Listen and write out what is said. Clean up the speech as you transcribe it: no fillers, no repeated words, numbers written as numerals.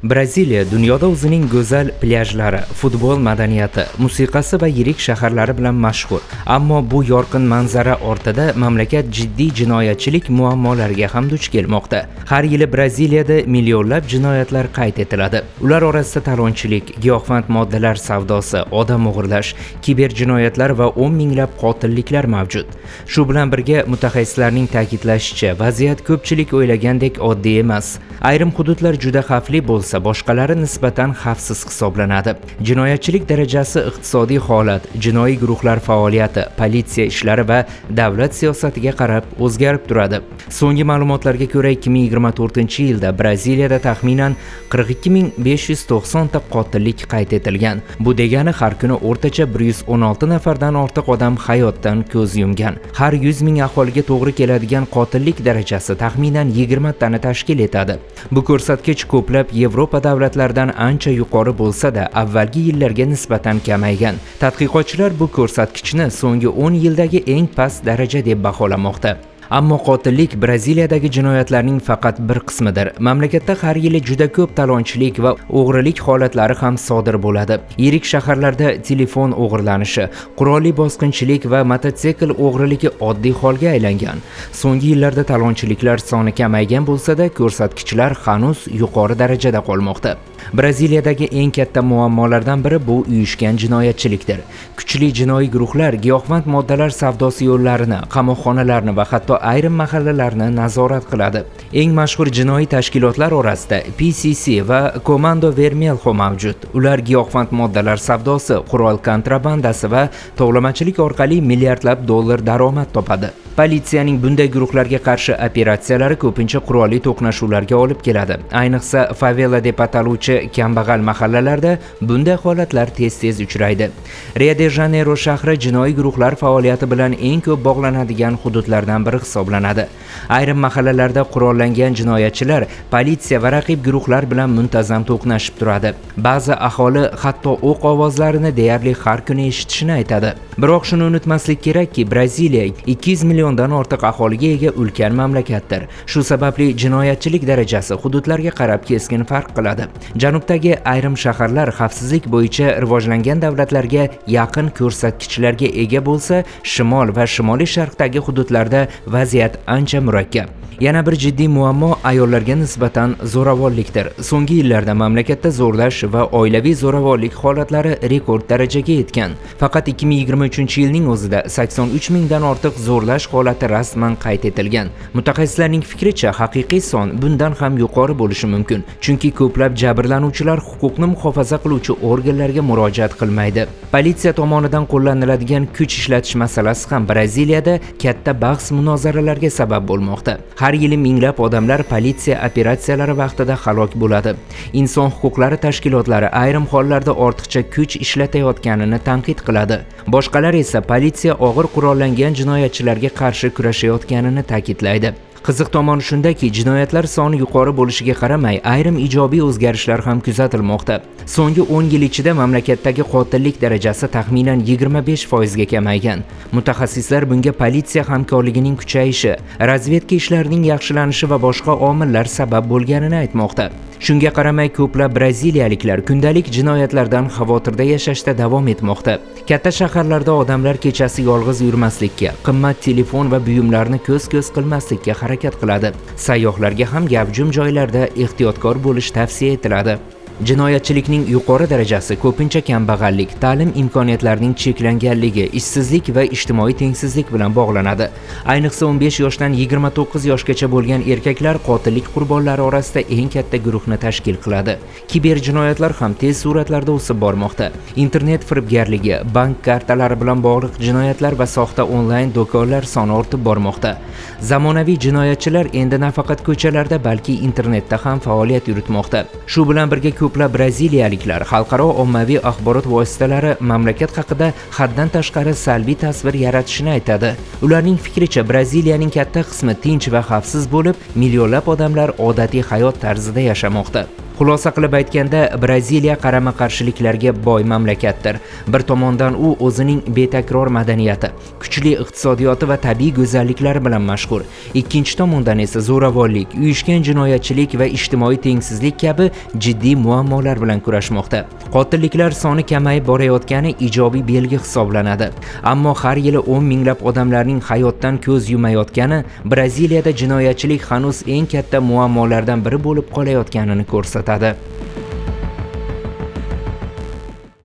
Braziliya dunyoda o'zining go'zal plyajlari, futbol madaniyati, musiqasi va yirik shaharlari bilan mashhur. Ammo bu yorqin manzara ortida mamlakat jiddiy jinoyatchilik muammolariga ham duch kelmoqda. Har yili Braziliyada millionlab jinoyatlar qayd etiladi. Ular orasida talonchilik, giyohvand moddalar savdosi, odam o'g'irlash, kiber jinoyatlar va 10 minglab qotilliklar mavjud. Shu bilan birga, mutaxassislarning ta'kidlashicha, vaziyat ko'pchilik o'ylagandek oddiy emas. Ayrim hududlar juda xavfli bo'lsa, boshqalari nisbatan xavfsiz hisoblanadi. Jinoyatchilik darajasi iqtisodiy holat, jinoiy guruhlar faoliyati, politsiya ishlari va davlat siyosatiga qarab o'zgarib turadi. So'nggi ma'lumotlarga ko'ra, 2024-yilda Braziliyada taxminan 42 590 ta qotillik qayd etilgan. Bu degani har kuni o'rtacha 116 nafardan ortiq odam hayotdan ko'z yumgan. Har 100 ming aholiga to'g'ri keladigan qotillik darajasi taxminan 20 tani tashkil etadi. Bu ko'rsatkich ko'plab Yevropa davlatlaridan ancha yuqori bo'lsa-da, avvalgi yillarga nisbatan kamaygan. Tadqiqotchilar bu ko'rsatkichni so'nggi 10 yildagi eng past daraja deb baholamoqda. Ammo qotillik Braziliyadagi jinoyatlarning faqat bir qismidir. Mamlakatda har yili juda ko'p talonchilik va o'g'rilik holatlari ham sodir bo'ladi. Yirik shaharlarda telefon o'g'irlanishi, qurolli bosqinchilik va mototsikl o'g'riligi oddiy holga aylangan. So'nggi yillarda talonchiliklar soni kamaygan bo'lsa-da, ko'rsatkichlar hanuz yuqori darajada qolmoqda. Braziliyadagi eng katta muammolardan biri bu uyushgan jinoyatchilikdir. Kuchli jinoiy guruhlar giyohvand moddalar savdosi yo'llarini, qamoqxonalarni va hatto ayrim mahallalarni nazorat qiladi. Eng mashhur jinoiy tashkilotlar orasida PCC va Comando Vermelho mavjud. Ular giyohvand moddalar savdosi, qurol kontrabandasi va tovlamachilik orqali milliardlab dollar daromad topadi. Politsiyaning bunday guruhlarga qarshi operatsiyalari ko'pincha qurolli to'qnashuvlarga olib keladi. Ayniqsa, favela deb ataluvchi kambag'al mahallalarda bunday holatlar tez-tez uchraydi. Rio de Janeyro shahri jinoiy guruhlar faoliyati bilan eng ko'p bog'lanadigan hududlardan biri hisoblanadi. Ayrim mahallalarda qurollangan jinoyatchilar politsiya va raqib guruhlar bilan muntazam to'qnashib turadi. Ba'zi aholi hatto o'q ovozlarini deyarli har kuni eshitishini aytadi. Biroq shuni unutmaslik kerakki, Braziliya 200 milliondan ortiq aholiga ega ulkan mamlakatdir. Shu sababli jinoyatchilik darajasi hududlarga qarab keskin farq qiladi. Janubdagi ayrim shaharlar xavfsizlik bo'yicha rivojlangan davlatlarga yaqin ko'rsatkichlarga ega bo'lsa, shimol va shimoliy sharqdagi hududlarda vaziyat ancha murakkab. Yana bir jiddiy muammo ayollarga nisbatan zo'ravonlikdir. So'nggi yillarda mamlakatda zo'rlash va oilaviy zo'ravonlik holatlari rekord darajaga yetgan. Faqat 2023-yilning o'zida 83 mingdan ortiq zo'rlash holati rasman qayd etilgan. Mutaxassislarning fikricha, haqiqiy son bundan ham yuqori bo'lishi mumkin, chunki ko'plab jabrlanuvchilar huquqni muhofaza qiluvchi organlarga murojaat qilmaydi. Politsiya tomonidan qo'llaniladigan kuch ishlatish masalasi ham Braziliyada katta bahs munozaralarga sabab bo'lmoqda. Har yili minglab odamlar politsiya operatsiyalari vaqtida halok bo'ladi. Inson huquqlari tashkilotlari ayrim hollarda ortiqcha kuch ishlatayotganini tanqid qiladi. Boshqalar esa politsiya og'ir qurollangan jinoyatchilarga qarshi kurashayotganini ta'kidlaydi. Qiziq tomoni shundaki, jinoyatlar soni yuqori bo'lishiga qaramay, ayrim ijobiy o'zgarishlar ham kuzatilmoqda. So'nggi 10 yil ichida mamlakatdagi qotillik darajasi taxminan 25% ga kamaygan. Mutaxassislar bunga politsiya hamkorligining kuchayishi, razvedka ishlarining yaxshilanishi va boshqa omillar sabab bo'lganini aytmoqda. Shunga qaramay, ko'plab braziliyaliklar kundalik jinoyatlardan xavotirda yashashda davom etmoqda. Katta shaharlarda odamlar kechasi yolg'iz yurmaslikka, qimmat telefon va buyumlarni ko'z-ko'z qilmaslikka harakat qiladi. Sayyohlarga ham gavjum joylarda ehtiyotkor bo'lish tavsiya etiladi. Jinoyatchilikning yuqori darajasi ko'pincha kambag'allik, ta'lim imkoniyatlarining cheklanganligi, ishsizlik va ijtimoiy tengsizlik bilan bog'lanadi. Ayniqsa, 15 yoshdan 29 yoshgacha bo'lgan erkaklar qotillik qurbonlari orasida eng katta guruhni tashkil qiladi. Kiber jinoyatlar ham tez sur'atlarda o'sib bormoqda. Internet firibgarligi, bank kartalari bilan bog'liq jinoyatlar va soxta onlayn do'konlar soni ortib bormoqda. Zamonaviy jinoyatchilar endi nafaqat ko'chalarda, balki internetda ham faoliyat yuritmoqda. Shu bilan birga, ko'plab braziliyaliklar xalqaro ommaviy axborot vositalari mamlakat haqida haddan tashqari salbiy tasvir yaratishini aytadi. Ularning fikricha, Braziliyaning katta qismi tinch va xavfsiz bo'lib, millionlab odamlar odatiy hayot tarzida yashamoqda. Xulosa qilib aytganda, Braziliya qarama-qarshiliklarga boy mamlakatdir. Bir tomondan u o'zining betakror madaniyati, kuchli iqtisodiyoti va tabiiy go'zalliklari bilan mashhur. Ikkinchi tomondan esa zo'ravonlik, uyushgan jinoyatchilik va ijtimoiy tengsizlik kabi jiddiy muammolar bilan kurashmoqda. Qotilliklar soni kamayib borayotgani ijobiy belgi hisoblanadi. Ammo har yili 10 minglab odamlarning hayotdan ko'z yumayotgani Braziliyada jinoyatchilik hanuz eng katta muammolardan biri bo'lib qolayotganini ko'rsatadi.